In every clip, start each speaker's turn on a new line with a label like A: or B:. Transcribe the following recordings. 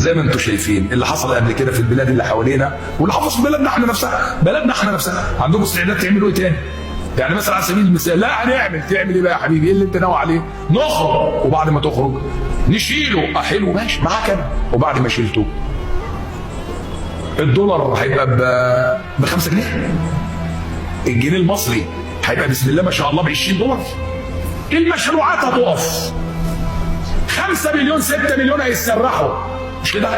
A: وزي ما انتم شايفين اللي حصل قبل كده في البلاد اللي حوالينا، واللي حصل في بلدنا احنا نفسها، بلدنا احنا نفسها، عندكم استعداد تعملوا ايه تاني؟ يعني مثلا على سبيل المثال، لا هنعمل، تعمل ايه بقى يا حبيبي؟ ايه اللي انت ناوي عليه؟ نخرج، وبعد ما تخرج نشيله. حلو ماشي معاك انا. وبعد ما شيلته الدولار هيبقى ب 5 جنيه، الجنيه المصري هيبقى بسم الله ما شاء الله ب 20 دولار، المشروعات هتقف، 5 مليون 6 مليون هيتسرحوا، مش كده؟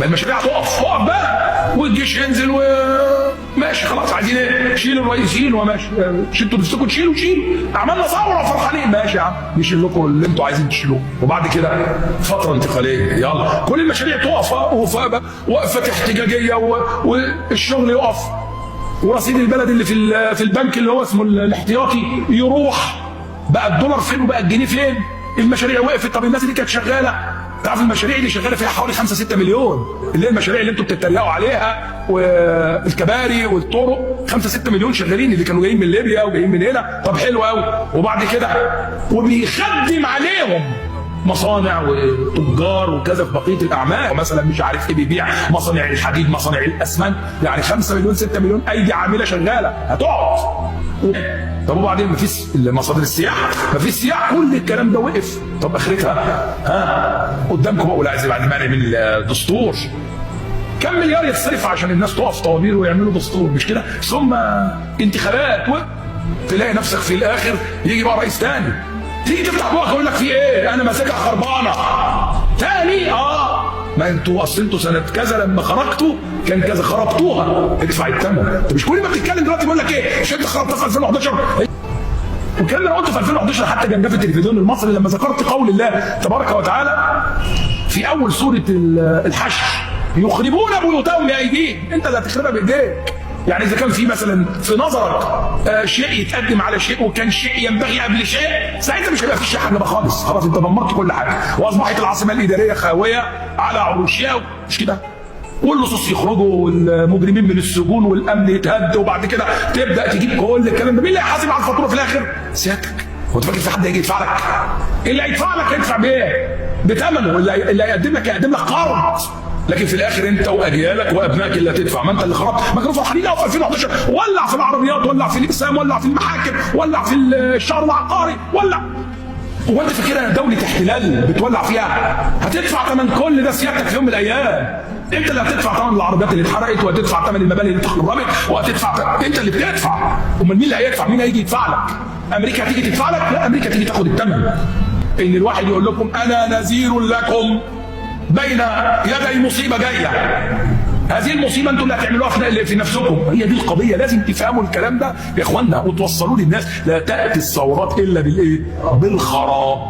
A: ما المشاريع هتقف، اقف بقى، والجيش ينزل وماشي خلاص. عايزين ايه؟ شيل الرئيس، شيل وماشي، شلتوا نفسكم تشيلوا، شيلوا، عملنا ثورة فرحانين، ماشي يا عم نشيل لكم اللي انتوا عايزين تشيلوه. وبعد كده فترة انتقالية، يلا كل المشاريع تقف، وقفه احتجاجية، والشغل يقف، ورصيد البلد اللي في البنك اللي هو اسمه الاحتياطي يروح. بقى الدولار فين وبقى الجنيه فين؟ المشاريع وقفت. طب الناس اللي كانت شغالة، تعرف المشاريع اللي شغالة فيها حوالي 5 6 مليون، اللي هي المشاريع اللي انتم بتتريقوا عليها والكباري والطرق، 5 6 مليون شغالين، اللي كانوا جايين من ليبيا وجايين من هنا. طب حلو قوي. وبعد كده وبيخدم عليهم مصانع وتجار وكذا في بقية الاعمال، مثلا مش عارف ايه بيبيع، مصانع الحديد، مصانع الاسمنت، يعني 5 مليون 6 مليون ايدي عامله شغالة هتقعد. طب وبعدين مفيش مصادر السياحة، مفيش سياحة، كل الكلام ده وقف. طب اخرتها ها قدامكم بقى. ولا عايز بعد ما نعمل دستور، كم مليار يتصرف عشان الناس تقف طوابير ويعملوا دستور، مش كده؟ ثم انتخابات، تلاقي نفسك في الاخر يجي بقى رئيس تاني، تيجي تفتح بقك يقول لك في ايه؟ انا ماسكها خربانة تاني. ما انتوا اصل انتوا سنة كذا لما خرجتوا كان كذا، خربتوها، ادفع الثمن. انت مش كل ما بتتكلم دلوقتي بيقول لك ايه؟ مش انت خربتها في 2011؟ والكلام اللي انا قلته في 2011 حتى كان جه في التلفزيون المصري لما ذكرت قول الله تبارك وتعالى في اول سورة الحشر: يخربون بيوتهم بايديهم. انت اللي هتخربها بايديك. يعني اذا كان في مثلا في نظرك شيء يتقدم على شيء، وكان شيء ينبغي قبل شيء، ساعتها مش هيبقى في شيء حاجة بقى خالص، خلاص انت دمرت كل حاجة، واصبحت العاصمة الادارية خاوية على عروشها، مش كده؟ واللصوص يخرجوا والمجرمين من السجون والامن يتهد، وبعد كده تبدا تجيب كل الكلام ده. مين اللي هيحاسب على الفاتورة في الاخر؟ سيادتك. هو انت فاكر في حد هيجي يدفع لك؟ اللي هيدفع لك هيدفع بايه؟ بثمنه. اللي هيقدم لك هيقدم لك قرض، لكن في الاخر انت واجيالك وابنائك اللي هتدفع. ما انت اللي خربت. ما كانوا فرحانين قوي في 2011، ولع في العربيات، ولع في الاقسام، ولع في المحاكم، ولع في الشهر العقاري، ولع. هو انت فاكرها دولة احتلال بتولع فيها؟ هتدفع ثمن كل ده سيادتك في يوم من الايام. انت اللي هتدفع ثمن العربيات اللي اتحرقت، وهتدفع ثمن المباني اللي اتخربت، وهتدفع. انت اللي بتدفع. امال مين اللي هيدفع؟ مين هيجي يدفع لك؟ امريكا هتيجي تدفع لك؟ لا، امريكا تيجي تاخد الثمن. ان الواحد يقول لكم انا نذير لكم بين يدي مصيبة جاية، هذه المصيبة انتم اللي هتعملوها في نفسكم. هي دي القضية، لازم تفهموا الكلام ده يا اخوانا وتوصلوه للناس. لا تاتي الثورات الا بالايه؟ بالخراب.